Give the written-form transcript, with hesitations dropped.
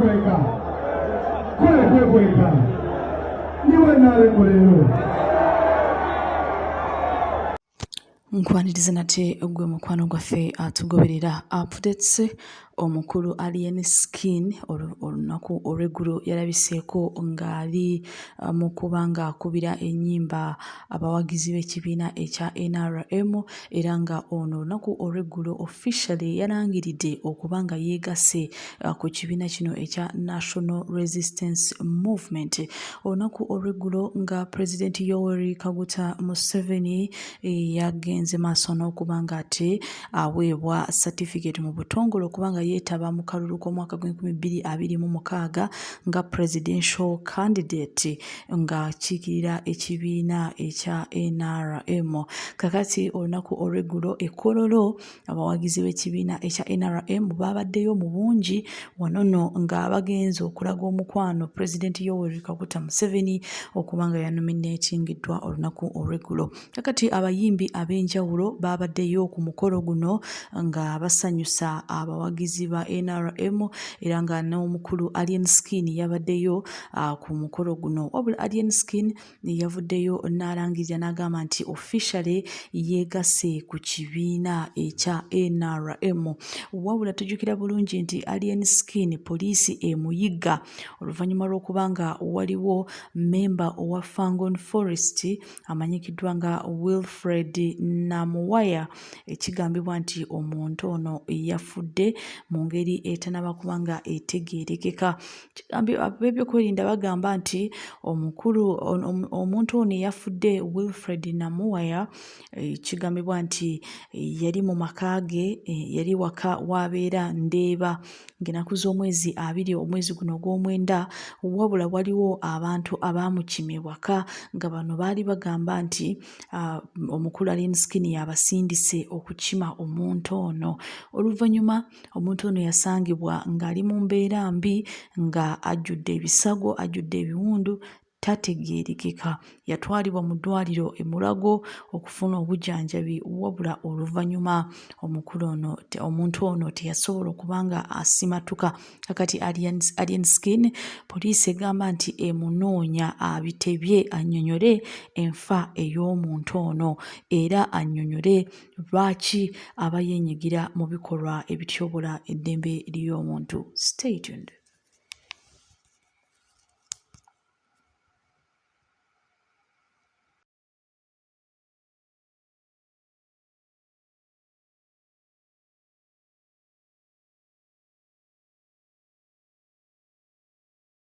Kwekweka, kole kwekweka, niwe naleko leero. Nkwaniriza nate gwe mukwano gwaffe atugoberera updates. Omukulu Alien Skin olunaku olw'eggulo yalabiseeko ng'ali mu kuba ng'akubira ennyimba abawagizi b'ekibiina ekya NRM, era nga ono olunaku olw'eggulo officially yalangiridde okuba nga yeegasse ku kibiina kino ekya National Resistance Movement. Olunaku olw'eggulo nga Pulezidenti Yoweri Kaguta Museveni yagenze maaso n'okuba nga ate aweebwa satifikeeti mu butongole okuba nga yeetaba mu kalulu k'omwaka gw'enkumi bbiri abiri mu mukaaga nga presidential candidate ng'akiikirira ekibiina ekya NRM. Kakati olunaku olw'eggulo e Kololo abawagizi b'ekibiina ekya NRM baabaddeyo mu bungi wano no nga bagenze okulaga omukwano Pulezidenti Yoweri Kaguta Museveni okuba nga yanominatingiddwa olunaku olw'eggulo. Kakati abayimbi ab'enjawulo baabaddeyo ku mukolo guno nga basanyusa abawagizi ba NRM, era nga n'omukulu Alien Skin yabaddeyo ku mukolo guno. Wabula Alien Skin yavuddeyo n'alangirira n'agamba nti officially yeegasse ku kibiina ekya NRM. Wabula tujjukira bulungi nti Alien Skin poliisi emuyigga oluvannyuma lw'okuba nga waliwo mmemba owa Fangon Forest amanyikiddwa nga Wilfred Namuwaya ekigambibwa nti omuntu ono yafudde mu ngeri etanaba kuba nga etegeerekeka. Ab'ebyokwerinda bagamba nti omukulu omuntu ono eyafudde Wilfred Namuwaya kigambibwa nti yali mu maka ge, yali waka w'abeera Ndeeba ng'ennaku z'omwezi 20 omwezi guno ogw'omwenda, wabula waliwo abantu abaamukima ewaka nga bano baali bagamba nti omukulu Alien Skin y'abasindise okukima omuntu ono. Oluvannyuma omuntu ono yasangibwa ng'ali mu mbeera mbi nga ajjudde ebisago, ajjudde ebiwundu, tategeerekeka. Yatwalibwa mu ddwaliro e Mulago okufuna obujjanjabi wabula oluvannyuma omukulu ono omuntu ono teyasobola okuba nga asimatuka. Kakati Alien Skin poliisi egamba nti emunoonya abitebye annyonnyole enfa ey'omuntu ono era annyonnyole lwaki aba yeenyigira mu bikolwa ebityobola eddembe ly'omuntu. Stay tuned.